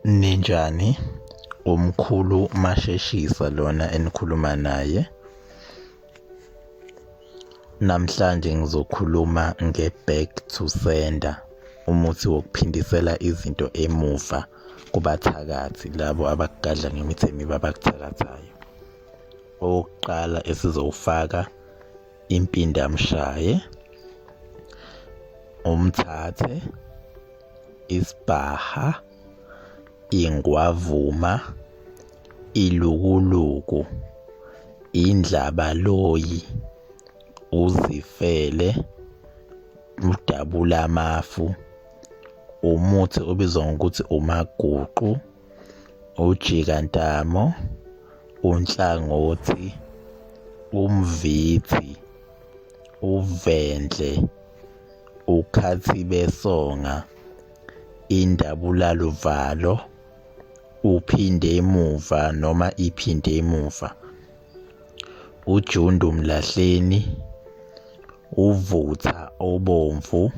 Ninjani? Umkhulu Masheshisa lona enikhuluma naye. Namhlanje ngizokhuluma nge-back to sender, umuthi wokuphindisela izinto emuva kubathakathi labo abakugadla ngemithi emibi abakuthakathayo. Owokuqala esizowufaka impindamshaye, umthathe, isibhaha, ingwavuma, ilukuluku, indlabaloyi, uzifele, udabulamafu, umuthi obizwa ngokuthi umaguqu, ujikantamo, unhlangothi, umvithi, uvendle, ukhathibesonga, indabulaluvalo, uphinde emuva noma iphinde emuva, ujundu mlahleni, uvutha obomvu,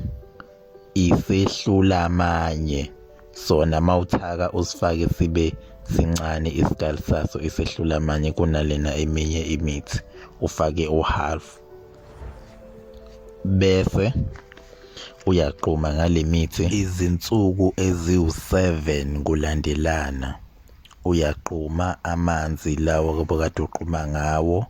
Isehlulamanye sona mawuthaka usifake sibe sincane isikali saso isehlulamanye kunalena eminye imithi ufake uhalf bese uyaquma ngale mithi izinsuku eziwu-7 kulandelana. Uyaquma amanzi lawo obukade uquma ngawo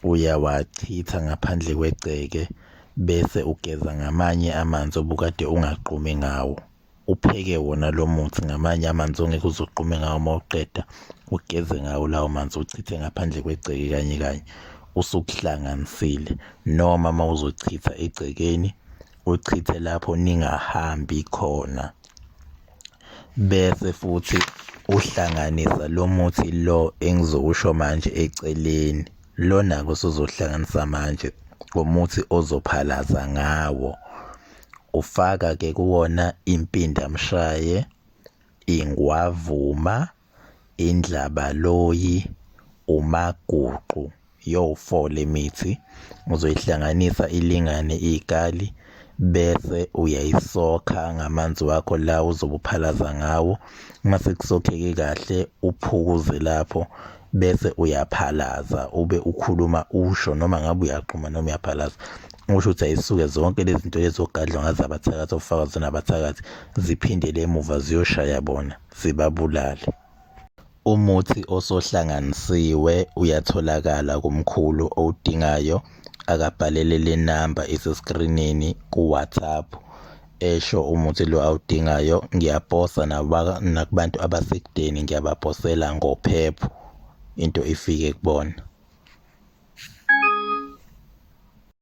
uyawachitha ngaphandle kwegceke bese ugeza ngamanye amanzi obukade ungaqumi ngawo. Upheke wona lo muthi ngamanye amanzi ongeke uze uqume ngawo uma uqeda, ugeze ngawo lawo manzi uchithe ngaphandle kwegceke kanye kanye usukuhlanganisile. Noma uma uzochitha egcekeni, uchithe lapho ningahambi khona. Bese futhi uhlanganisa lo muthi lo engizowusho manje eceleni. Lona-ke osuzohlanganisa manje umuthi ozophalaza ngawo. Ufaka-ke kuwona impindamshaye, ingwavuma, indlabaloyi, umaguqu. Yowu-four le mithi uzoyihlanganisa ilingane iy'kali bese uyayisokha ngamanzi wakho la uzobe uphalaza ngawo. Uma sekusokheke kahle uphukuze lapho bese uyaphalaza ube ukhuluma usho noma ngabe uyaqhuma noma uyaphalaza usho ukuthi ayisuke zonke lezi zinto lezi ogadlwa ngazo abathakathi ofakwa zona abathakathi ziphindele emuva ziyoshaya bona zibabulale. Umuthi osohlanganisiwe uyatholakala kumkhulu owudingayo akabhalele le namba iseskrinini ku-WhatsApp esho umuthi lo awudingayo. Ngiyaposa nakubantu abasekudeni ngiyabaposela ngophepho into ifike kubona.